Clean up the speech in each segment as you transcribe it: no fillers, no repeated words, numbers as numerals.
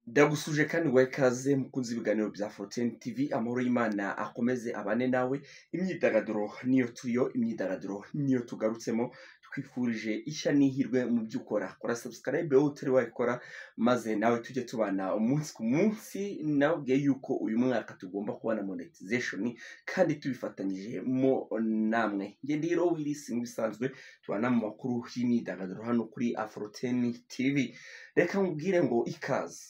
Ndagusuje kandi nguhaye ikaze mukunzi ibiganiro bya Fortune TV, amahoro y'Imana akomeze abane nawe. Imyidagaduro niyo turiyo, imyidagaduro niyo tugarutsemo. Twifurije ishya n'ihirwe mu byo ukora. Kora subscribe wowe utari wayikora, maze nawe tujye tubana umunsi ku munsi. Nababwiye yuko uyu mwaka tugomba kubona monetization kandi tubifatanyije mo namwe. Njye ndi Hero Willis nk'ibisanzwe, tubana mu makuru y'imyidagaduro hano kuri Afro10 TV. Reka nkubwire ngo ikaze.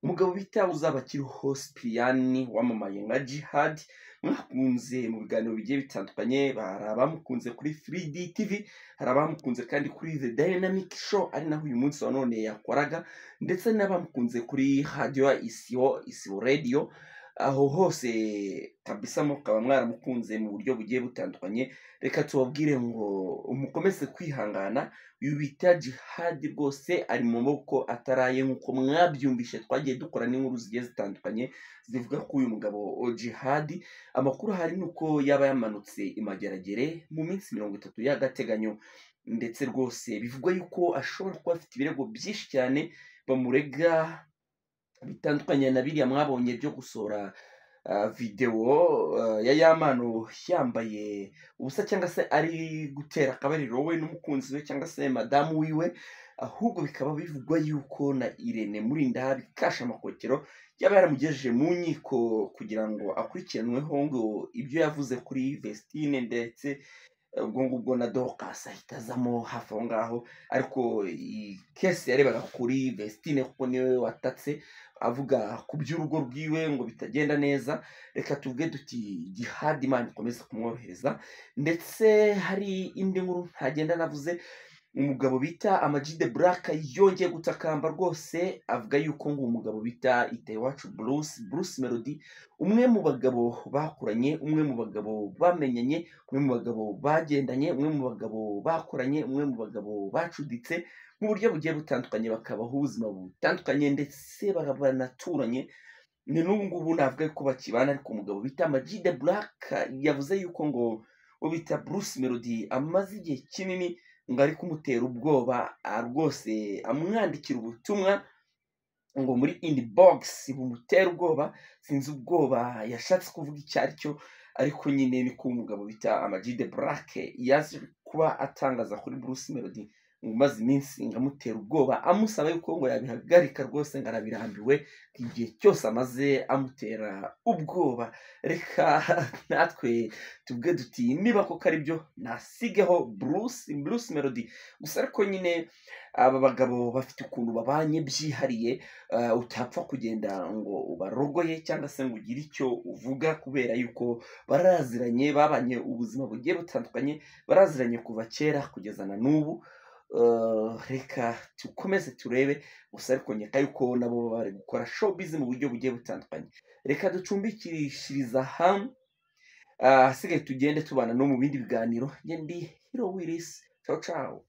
Umugabo bita Uzabakiriho Sipiriyani wamamaye nka Jihad, mwakunze mu biganiro bigiye bitandukanye. Hari abamukunze kuri 3D TV, hari abamukunze kandi kuri The Dynamic Show ari naho uyu munsi wa none yakoraga, ndetse n'abamukunze kuri radio ya Isibo, Isibo Radio. Aho hose kabisa mukaba mwaramukunze mu buryo bugiye butandukanye. Reka tubabwire ngo mukomeze kwihangana. Uyu bita Jihad rwose ari mu maboko ataraye, nk'uko mwabyumvishe twagiye dukora n'inkuru zigiye zitandukanye zivuga ko uyu mugabo Jihad, amakuru ahari ni uko yaba yamanutse i Mageragere mu minsi 30 y'agateganyo, ndetse rwose bivugwa yuko ashobora kuba afite ibirego byinshi cyane bamurega bitandukanye na biriya mwabonye byo gusohora videwo ya Yamano yambaye ubusa cyangwa se ari gutera akabariro we n'umukunzi we cyangwa se madamu wiwe. Ahubwo bikaba bivugwa yuko na Irene Murindahabi Kasha Makokero yaba yaramugejeje mu nkiko kugira ngo akurikiranweho ngo ibyo yavuze kuri Vestine, ndetse ubwo ngubwo na Dorcas ahita azamo hafi aho ngaho. Ariko iyi kesi yarebaga kuri Vestine kuko niwe watatse avuga ku by'urugo rwiwe ngo bitagenda neza. Reka tuvuge duti Jihad Imana ikomeze kumworohereza. Ndetse hari indi nkuru ntagenda navuze, umugabo bita Ama G The Black yongeye gutakamba rwose, avuga yuko ngo umugabo bita Itahiwacu Bruce, Bruce Melody, umwe mu bagabo bakuranye, umwe mu bagabo bamenyanye, umwe mu bagabo bagendanye, umwe mu bagabo bakoranye, umwe mu bagabo bacuditse mu buryo bugiye butandukanye, bakabaho ubuzima butandukanye ndetse banaturanye, ni n'ubu ngubu navuga ko bakibana. Ariko umugabo bita Ama G The Black yavuze yuko ngo uwo bita Bruce Melody amaze igihe kinini ngo ari kumutera ubwoba rwose, amwandikira ubutumwa ngo muri inbox bumutera ubwoba. Sinzi ubwoba yashatse kuvuga icyo ari cyo, ariko nyine ni ko umugabo bita Ama G The Black yaje kuba atangaza kuri Bruce Melody ngo umaze iminsi ngo amutera ubwoba, amusaba yuko ngo yabihagarika rwose, ngo arabirambiwe igihe cyose amaze amutera ubwoba. Reka natwe tuvuge duti niba koko ari byo, nasigeho Bruce Melody gusa. Ariko nyine aba bagabo bafite ukuntu babanye byihariye, utapfa kugenda ngo ubarogoye cyangwa se ngo ugire icyo uvuga, kubera yuko baraziranye, babanye ubuzima bugiye butandukanye, baraziranye kuva kera kugeza na n'ubu. Reka dukomeze turebe gusa, ariko nkeka yuko nabo bari gukora showbiz mu buryo bugiye butandukanye. Reka ducumbikishiriza hamwe, ahasigaye tugende tubana no mu bindi biganiro. Njye ndi Hero Willis, ciao ciao.